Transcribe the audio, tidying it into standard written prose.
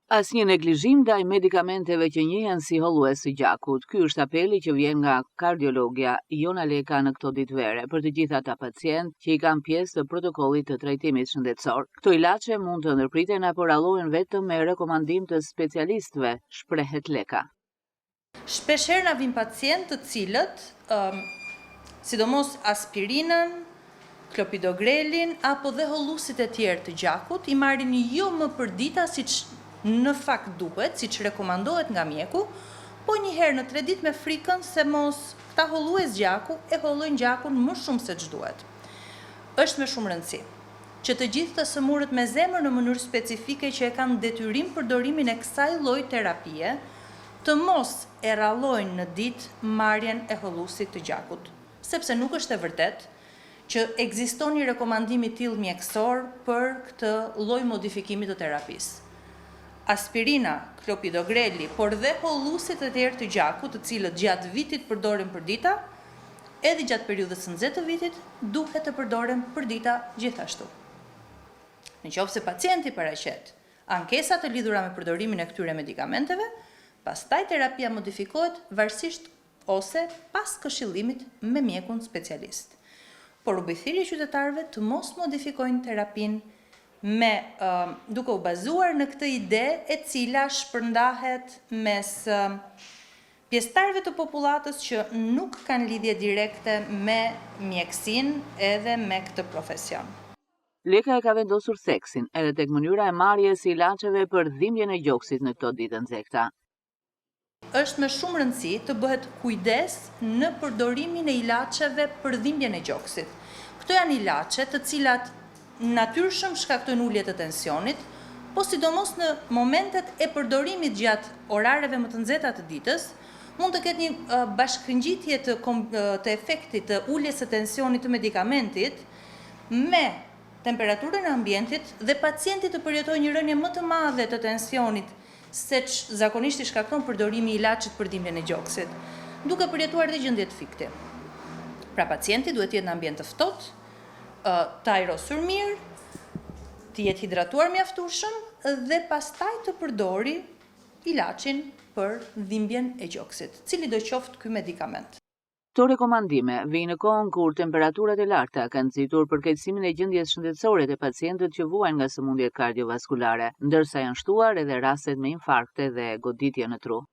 Asnjë neglizhim ndaj medikamenteve që njihen si hollues të gjakut. Ky është apeli që vjen nga kardiologja Jona Leka në këto ditë vere për të gjithë ata pacientë që i kanë pjesë të protokollit të trajtimit shëndetësor. Këto ilaçe mund të ndërpriten apo rrallohen vetëm me rekomandim të specialistëve, shprehet Leka. Shpeshherë na vijnë pacientë të cilët, sidomos aspirinën, klopidogrelin apo dhe holluesit e tjerë të gjakut i marrin jo më përdita siç në fakt duhet, siç rekomandohet nga mjeku, po një herë në tre ditë me frikën se mos këta hollues gjaku e hollojnë gjakun më shumë se ç'duhet. Është me shumë rëndësi që të gjithë të sëmurët me zemër në mënyrë specifike që e kanë detyrim përdorimin e kësaj lloj terapie, të mos e rrallojnë në ditë marrjen e holluesit të gjakut, sepse nuk është e vërtetë që ekziston një rekomandim i tillë mjekësor për këtë lloj modifikimi të terapisë. Aspirina, klopidogreli, por dhe holluesit e tjerë të gjakut, të cilët gjatë vitit përdoren përdita, edhe gjatë periudhës së nxehtë të vitit, duhet të përdoren përdita gjithashtu. Në qoftë se pacienti paraqet Ankesa të lidhura me përdorimin e këtyre medikamenteve, pastaj terapia modifikohet varësisht ose pas këshillimit me mjekun specialist. Por u bëj thirrje qytetarëve të mos modifikojnë terapinë me duke u bazuar në këtë ide e cila shpërndahet mes pjesëtarëve të popullatës që nuk kanë lidhje direkte me mjekësinë edhe me këtë profesion. Leka e ka vendosur theksin edhe tek mënyra e marrjes së ilaçeve për dhimbjen e gjoksit në këto ditë të nxehta. Është me shumë rëndësi të bëhet kujdes në përdorimin e ilaçeve për dhimbjen e gjoksit. Këto janë ilaçe të cilat natyrshëm shkaktojnë ulje të tensionit, po sidomos në momentet e përdorimit gjatë orareve më të nxehta të ditës, mund të ketë një bashkëngjitje të të efektit të uljes së tensionit të medikamentit me temperaturën e ambientit dhe pacienti të përjetojë një rënie më të madhe të tensionit seç zakonisht i shkakton përdorimi i ilaçit për dhimbjen e gjoksit, duke përjetuar dhe gjendje të fikti. Pra pacienti duhet të jetë në ambient të ftohtë, të ajrosur mirë, të jetë hidratuar mjaftueshëm dhe pastaj të përdori ilaçin për dhimbjen e gjoksit, cilido qoftë ky medikament. Këto rekomandime vijnë në kohën kur temperaturat e larta kanë nxitur përkeqësimin e gjendjes shëndetësore te pacientët që vuajnë nga sëmundjet kardiovaskulare, ndërsa janë shtuar edhe rastet me infarkte dhe goditje në tru.